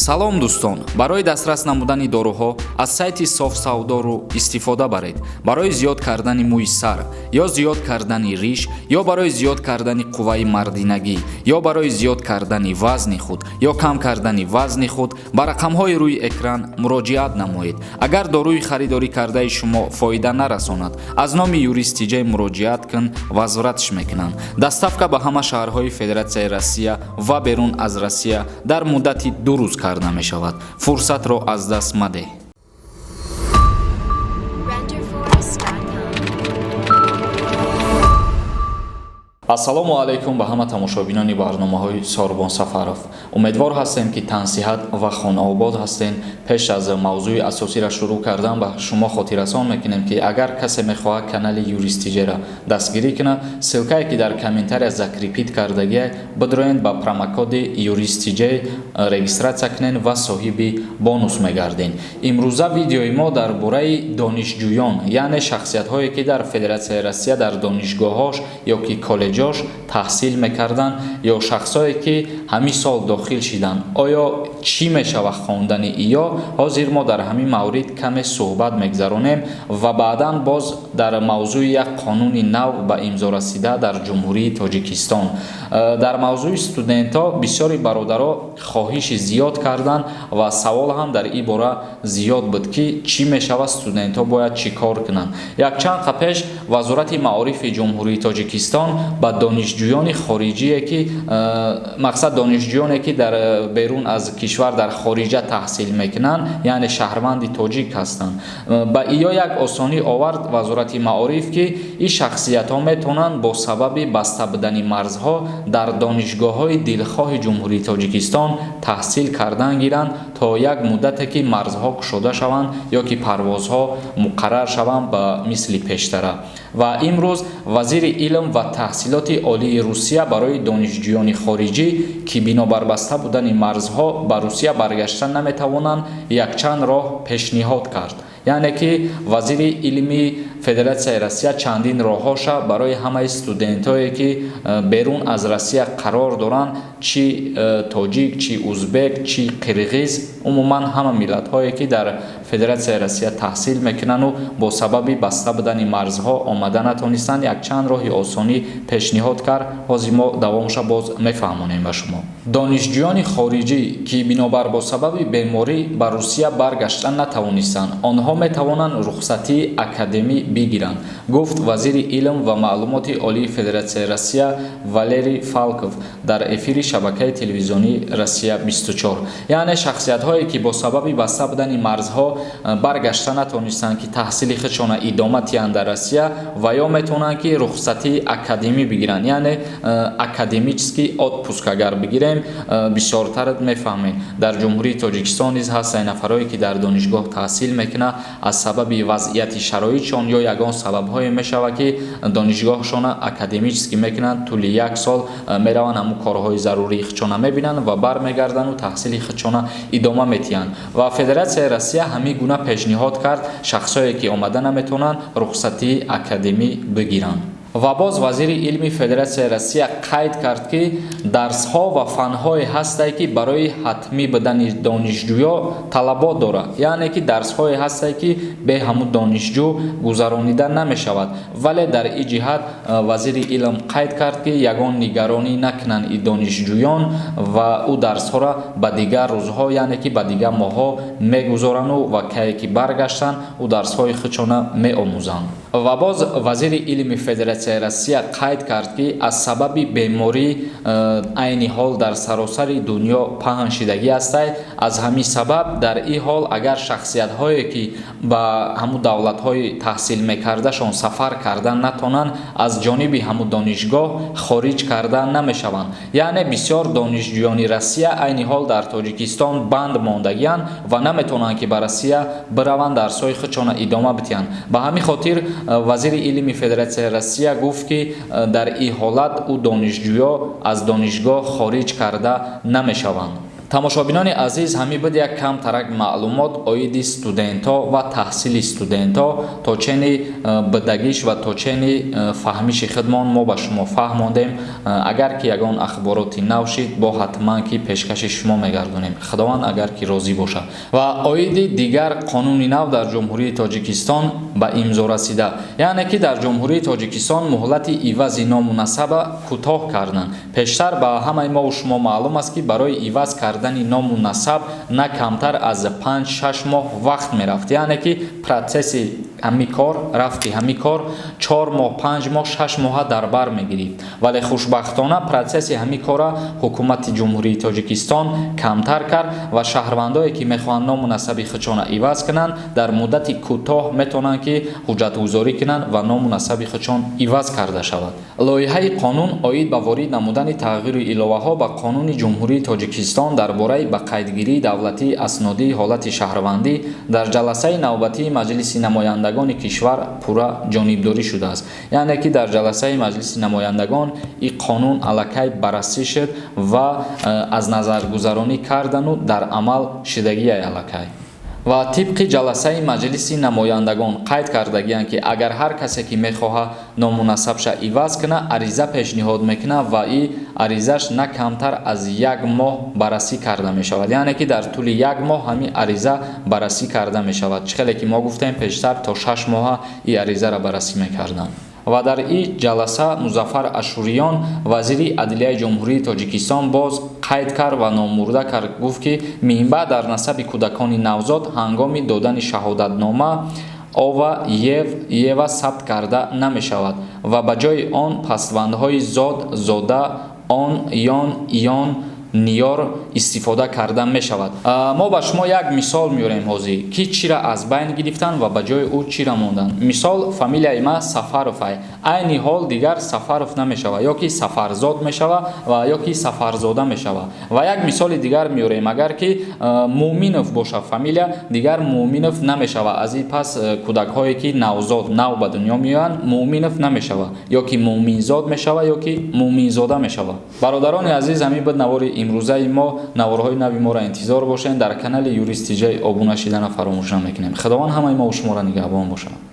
Салом, дӯстон! Барои дастрас намудани доруҳо аз сайти Софсавдору истифода баред. Барои зиёд кардани мӯи сар ё зиёд кардани риш, ё барои зиёд кардани қувваи мардинагӣ, ё барои зиёд кардани вазни худ, ё кам кардани вазни худ ба рақамҳои рӯи экран муроҷиат намоед. Агар доруи харидорӣ кардаи шумо фоида нарасонад, аз номи Юрист Тиҷай муроҷиат кун, возвратш мекунанд. Доставка ба ҳама шаҳрҳои Федератсияи Россия ва берун аз Россия дар муддати 2 рӯз карда мешавад. Фурсатро аз даст мадеҳ. Renderforest.com. Ассалому алайкум ба ҳама тамошобинони барномаҳои Сорбон Сафаров. Умедвор ҳастем, ки тансиҳат ва хонаобод ҳастем. Пеш аз мавзӯи асосиро шурӯъ кардан ба шумо хотиррасон мекунем, ки агар касе мехоҳад канали Юрист Тиҷера дастгирӣ кунад, ссылкае, ки дар комментария закрепить кардагия, бидроен, ба промокоди Юрист Тиҷей регистрация кунен ва соҳиби бонус мегарден. Имрӯза видеои мо дар бораи донишҷӯён, яъне шахсиятҳое, ки дар Федератсияи Россия дар донишгоҳҳош ё ки коллеҷош таҳсил мекарданд, ё шахсое, ки ҳамин сол дохил шиданд. Оё чӣ мешавад хондани иё? Ҳозир мо дар ҳамин маврид каме суҳбат мегзаронем ва баъдан боз дар мавзӯи як қонуни нав ба имзо расида дар Ҷумҳурии Тоҷикистон. Дар мавзӯи студентҳо бисёри бародаро хоҳиши зиёд карданд ва савол ҳам дар ин бора зиёд буд, ки чӣ мешавад, студентҳо бояд чӣ кор кунанд. Якчанд қа пеш Вазорати маорифи Ҷумҳурии Тоҷикистон ба донишҷӯёни хориҷие, ки мақсад донишҷӯёне, ки дар берун аз кишвар, дар хориҷа таҳсил мекунанд, яъне шаҳрванди тоҷик ҳастанд, ба иё як осонӣ овард Вазорати маориф, ки ин шахсиятҳо метавонанд бо сабаби баста будани марзҳо дар донишгоҳҳои дилхоҳи Ҷумҳурии Тоҷикистон таҳсил кардан гиранд то як муддате, ки марзҳо кушода шаванд ё ки парвозҳо муқаррар шаванд ба мисли пештара. Ва имрӯз вазири илм ва таҳсилоти олии Русия барои донишҷӯёни хориҷӣ, ки бинобар баста будани марзҳо ба Русия баргашта наметавонанд, якчанд роҳ пешниҳод кард. Яъне ки вазири илми Федератсияи Россия чандин роҳҳоша барои ҳамаи студентҳое, ки берун аз Россия қарор доранд, чи тоҷик, чи узбек, чи қирғиз, умуман ҳама миллатҳое, ки дар Федератсияи Россия таҳсил мекунанду бо сабаби баста будани марзҳо омада натонистанд, якчанд роҳи осонӣ пешниҳод кард. Ҳозир мо давомша боз мефаҳмонем ба шумо. Донишҷӯёни хориҷӣ, ки бинобар бо сабаби беморӣ ба Русия баргашта натавонистанд, онҳо метавонанд рухсатии академӣ бигиранд, гуфт вазири илм ва маълумоти олии Федератсияи Россия Валерий Фалков дар эфири шабакаи телевизионии Россия 24. Яъне шахсиятҳое, ки бо сабаби баста будани марзҳо баргашта натонистанд, ки таҳсили худшона идома диҳанд дар Россия, ва ё метавонанд, ки рухсатии академӣ бигиранд, яъне академический отпуск. Агар бигирем, бисёртар мефаҳмем. Дар Ҷумҳурии Тоҷикистон низ ҳастанд нафарое, ки дар донишгоҳ таҳсил мекунанд, аз сабаби вазъияти шароитшон ё ягон сабабҳое мешавад, ки донишгоҳшона академический мекунанд, тӯли як сол мераванд, ҳамун корҳои зарурии худшона мебинанд ва бармегарданду таҳсили худшона идома медиҳанд. Ва Федератсияи Россия ҳамин гуна пешниҳод кард: шахсое, ки омада наметавонанд, рухсатии академӣ бигиранд. Ва боз вазири илми Федератсияи Россия қайд кард, ки дарсҳо ва фанҳое ҳастанд, ки барои ҳатмӣ будани донишҷӯё талабот дорад, яъне ки дарсҳое ҳастанд, ки бе ҳамун донишҷӯ гузаронида намешавад. Вале дар ин ҷиҳат вазири илм қайд кард, ки ягон нигаронӣ накунанд и донишҷӯён ва ӯ дарсҳоро ба дигар рӯзҳо, яъне ки ба дигар моҳҳо мегузорану ва кае ки баргаштанд, ӯ дарсҳои худшона меомӯзанд. Ва боз вазири илми Федератсияи Россия қайд кард, ки аз сабаби беморӣ айни ҳол дар саросари дунё паҳн шидагӣ ҳастай, аз ҳамин сабаб дар ин ҳол агар шахсиятҳое, ки ба ҳамун давлатҳои таҳсил мекардашон сафар кардан натонанд, аз ҷониби ҳамун донишгоҳ хориҷ карда намешаванд. Яъне бисёр донишҷӯёни Россия айни ҳол дар Тоҷикистон банд мондагианд ва наметавонанд, ки ба Россия бираванд, дарсҳои худшона идома бидиҳанд. Ба ҳамин хотир вазири илми Федератсияи Россия гуфт, ки дар ин ҳолат ӯ донишҷӯё аз донишгоҳ хориҷ карда намешаванд. Тамошобинони азиз, ҳамин буд як камтарак маълумот оиди студентҳо ва таҳсили студентҳо. То чени бидагиш ва то чени фаҳмиши худмон мо ба шумо фаҳмондем. Агар ки ягон ахбороти нав шид, бо ҳатман ки пешкаши шумо мегардонем, Худованд агар ки розӣ бошад. Ва оиди дигар қонуни нав дар Ҷумҳурии Тоҷикистон ба имзо расида, яъне ки дар Ҷумҳурии Тоҷикистон муҳлати ивази ному насаба кӯтоҳ карданд. Пештар ба ҳамаи мову шумо маълум аст, ки барои иваз кардани ному насаб на камтар аз 5-6 моҳ вақт мерафт, яъне ки процесси ҳамин кор, рафти ҳамин кор 4 моҳ, 5 моҳ, 6 моҳа дар бар мегирифт. Вале хушбахтона процесси ҳамин кора ҳукумати Ҷумҳурии Тоҷикистон камтар кард ва шаҳрвандое, ки мехоҳанд ному насаби худшона иваз кунанд, дар муддати кӯтоҳ метавонанд, ки ҳуҷҷатгузорӣ кунанд ва ному насаби худшон иваз карда шавад. Лоиҳаи қонун оид ба ворид намудани тағйиру иловаҳо ба Қонуни Ҷумҳурии Тоҷикистон дар бораи ба қайдгирии давлатии аснодии ҳолати шаҳрвандӣ дар ҷаласаи навбатии Маҷлиси намояндагони кишвар пурра ҷонибдорӣ шудааст. Яъне ки дар ҷаласаи Маҷлиси намояндагон ин қонун аллакай баррасӣ шуд ва аз назаргузаронӣ кардану дар амал шидагиай аллакай. Ва тибқи ҷаласаи Маҷлиси намояндагон қайд кардагиянд, ки агар ҳар касе, ки мехоҳад ному насабша иваз кунад, ариза пешниҳод мекунад ва и аризаш на камтар аз як моҳ баррасӣ карда мешавад, яъне ки дар тӯли як моҳ ҳамин ариза баррасӣ карда мешавад. Чӣ хеле ки мо гуфтем, пештар то 6 моҳа и аризаро баррасӣ мекарданд. Ва дар ин ҷаласа Музаффар Ашуриён, вазири адлияи Ҷумҳурии Тоҷикистон, боз қайд кард ва номурда кард, гуфт, ки минбаъд дар насаби кӯдакони навзод ҳангоми додани шаҳодатнома ова, ев, ева сабт карда намешавад ва ба ҷои он пасвандҳои зод, зода, он, ён, иён, ниёр истифода карда мешавад. Мо ба шумо як мисол меорем ҳозир, ки чира аз байн гирифтанд ва ба ҷои ӯ чира монданд. Мисол, фамилияи ма Сафаровай, айни ҳол дигар Сафаров намешавад, ё ки Сафарзод мешавад ва ё ки Сафарзода мешавад. Ва як мисоли дигар меорем: агар ки Муъминов бошад фамилия, дигар Муъминов намешавад. Аз ин пас кӯдакҳое, ки навзод, нав ба дунё меоянд, Муъминов намешавад, ё ки Муъминзод мешавад, ё ки Муъминзода мешавад. Бародарони азиз, ҳамин буд навори имрӯзаи мо. Наворҳои нави моро интизор бошед. Дар канали Юрист Тиҷай обуна шидана фаромӯш намекунем. Худованд ҳамаи мо шуморо нигаҳбон бошад.